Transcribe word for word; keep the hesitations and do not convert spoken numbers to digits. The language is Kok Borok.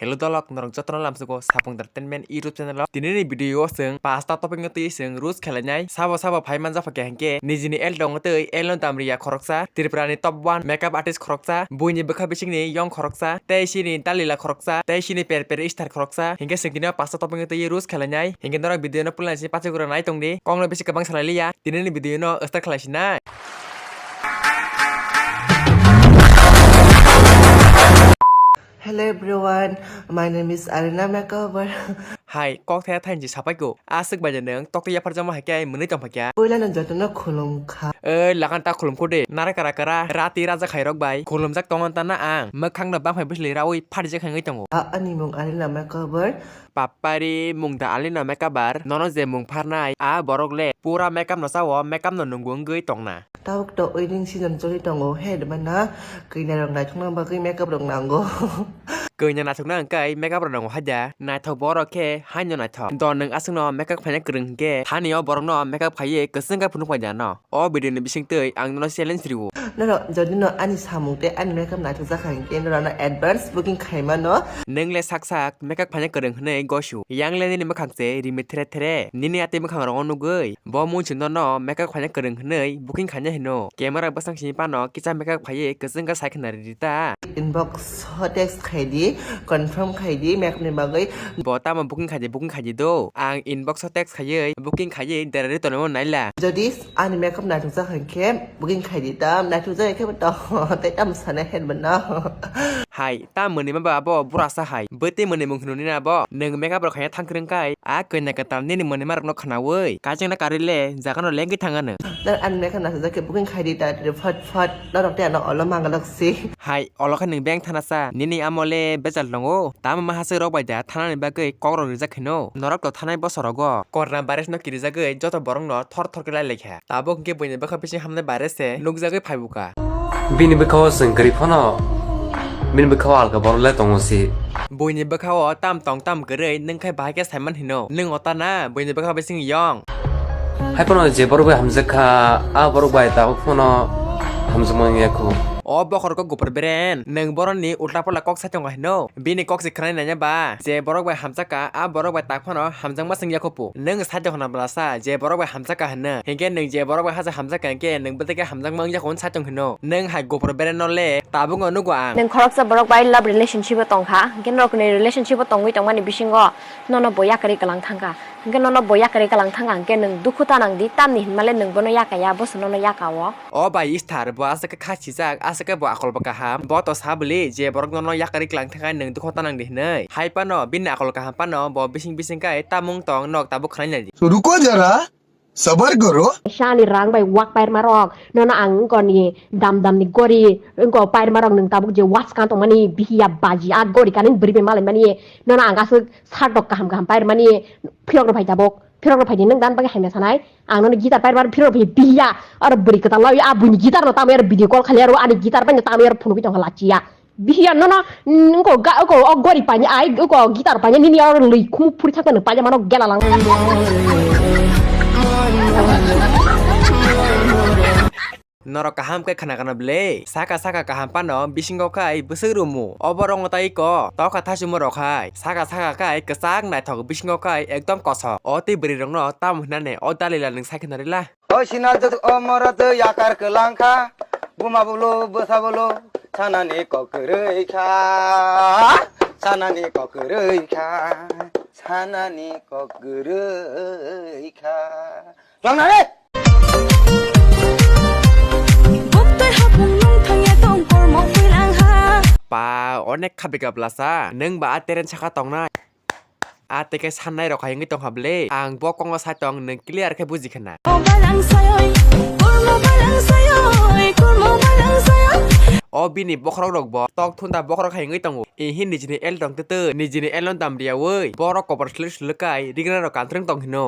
Hello dolok, norok jotono lamsugo Sapung Entertainment YouTube channel o. Tini ni video o chwng pasta topic no twi chwng roast khlainai. Sabo sabo phai manja phakya hinkhe nijini L tongo tei L no damriya khoroksa, Tripura ni top one makeup artist khoroksa, buini bwkha bisingni yong khoroksa, tei chini dalila khoroksa, tei chini per per star khoroksa. Hinkhe chwng tini o pasta topic no twi roast khlainai. Hinkhe norok video no pulnai se pachagra nai tongdi. Kokno bisi kwbang salai liya. Tini ni video no start khlai sinai. Hello everyone, my name is Arina Makeover. Hai, kok thaya thainji sapai ko. Aswk bai nwng tokto yaphar jama hai khe ai mwnwi tong phakya. Puila no jotono khulum kha. Oi, lagan ta khulum kho de. Nara kara kara, rati raja khairok bai. Khulumjak tongo ta na ang. Mwkhang no bangphai bwsli rawi pharijak hai wngwi tongo. A, ani mung Arina Makeover. Papari mung da Alina Makeover, nono je mung pharnai, a borok le pura makeup no chao, makeup no nungwi wngwi tongna. Tabuk to wedding season choli tongo, he debana kanya rok naithokna bagwi makeup rok nango. Kanya naithokna hwnkhe makeup rok nango haida, naithok borok khe haino naithok. Don nwng aswkno makeup khaina kwrwng hwnkhe, thani o borokno makeup khaiwi kwchwng khe phunuk paida no. O video ni bising twi ang nono challenge riwo. Norok jodi no ani samung tei ani makeup naithok jak hai khe norok no advance booking khaima no. Nwng le sak sak makeup phaina kwrwng hwnwi gosu. Yang le nini mwkhang se rimi thre thre. Nini atwi mwkhang rogo nugwi bo munsi nono makeup phaina kwrwng hwnwi booking khaina hino. Camera bwsang simi phano kisa makeup khaiwi kwchwng khe sai khna ridi ta. Inbox o text khai di, confirm khai di makeup ni bagwi. Bo tamo booking khai di, booking khai di do. Ang inbox o text khaiwi booking khaiwi derari tonwi naila. Jodi ani makeup naithok jak hai khe booking khai di ta, naithok jak hai khe bo to tei tamo sana head bo no. Hai, ta mwnwi ma ba abo bura sa hai. Bwtwi mwnwi mung hwnwi na bo. Nwng makeup rok khaina thang kwrwng kai. A kanya kwtal nini mwnwi ma rok no khnawi. Kaichang na karwi le, jaga no lengwi thang ano. Nang ani makeup naithok jak khe booking khai di ta, fat fat. Norok tei ano olo mangalok si. Hai, olo khe nwng beng thana sa. Nini amo le bejal tongo. Tamo ma hachwk rok bai da thanani bagwi kok rok rijak hino. Norok to thanai bosor rogo corona virus no kirijagwi joto borok no thor thor khe lai lai kha. Tabuk hwnkhe buini bwkha bising hamnai virus se nukjagwi phai bukha. Bini bwkha o chwng kwrwi phano, bini bwkha o alka borok le tongo si. Buini bwkha o tam tong tam kwrwi nwng khai bahai khe saiman hino. Nwng ota na buini bwkha bising yong. Hai phano je borok bai hamjak kha, a borok bai tabuk phano hamjakma wngya kho. O bokhorok gopur beren, nwng boroni ulta phola kok sai tongo hino. Bini kok se khwnai nanya ba, je borok bai hamjak kha, a borok bai tak phano hamjakma swngya kho pu. Nwng sai tong hwnna bwlasa, je borok bai hamjak kha hino. Hinkhe nwng je borok bai hachwk hamjak kha hinkhe nwng bwtwi khe hamjakma wngya kho hwn sai tong hino. Nwng hai gopur beren no le tabuk no nugo ang. Nwng khoroksa borok bai love relationship o tong kha, hinkhe norokni relationship o tongwi tongmani bisingo nono bo yakarwi kwlang thang kha. Hinkhe nono bo yakarwi kwlang thang kha, hinkhe nwng dukhu ta nang di, tamni hinmale nwng bono yakaya, boso nono yaka o. O bai star, bo aswk khe kha sijak, aswk khe bo akol bo kaham. Bo to sa bwli je borok nono yakarwi kwlang thang kha nwng dukhu ta nang di hwnwi. Hai phano bini akol kaham phano bo bising bising khai tamung tong nok tabuk khwnai nai di. तो रुको जरा, सबर करो। Sani rang bai wak pairma rok, nono ang wngkoni dam dam ni gori, wngko pairma rok nwng tabuk je watch kan tongmani bihiya baji a gori kaning bwrwi bai malai mani, nono ang aswk sardok kaham kaham pairmani phirok rok phai tabuk. Phirok rok phai di, nwng dan bagwi hamya sanai. Ang nono guitar pairma phirok rok phai bihiya, aro bwrwi kwtal lawi a buini guitar no tamo aro video call khali aro ani guitar bai no tamo aro phunugwi tongkha lachiya. Bihiya nono, mm, wngko ga, wngko o gori paini ai, wngko guitar paini nini aro lwi khumuk phuri thakmani paijama no gela lang. Norok kaham khe khna kana bwle? Saka saka kaham phano bisingo khai bwswk rumu. Obo rokno tai ko tokha thaichumorok khai. Saka saka khai kwchak naithok, bisingo khai ekdom kosok. O twi bwrwirokno tamo hwnani o dalila nwng sai khna rwla? Oi sinal jwt o moro twi yakar kwlang kha. Buma bolo bwsa bolo sanani kok kwrwi kha. Sanani kok kwrwi kha. Sanani kok kwrwi kha. Tong na re! Buktui hapung nung thangya tong kormo pui lang ha. Pa, onek kha bika blasa. Nwng ba a teren saka tongnai. A teke sannai rok hayungwi tongkha bwle. Ang bo kongo sai tong, nwng clear khe buji khna. Kormo balang sayoi, kormo balang sayoi, kormo balang sayoi. O bini bokhorok rok bo tok thunda bokhorok hayungwi tongo. Ihin nijini el tong tete, nijini el no dam riyawi. Borok kobor slwk slwk kai, rigra rok kantrwng tong hino.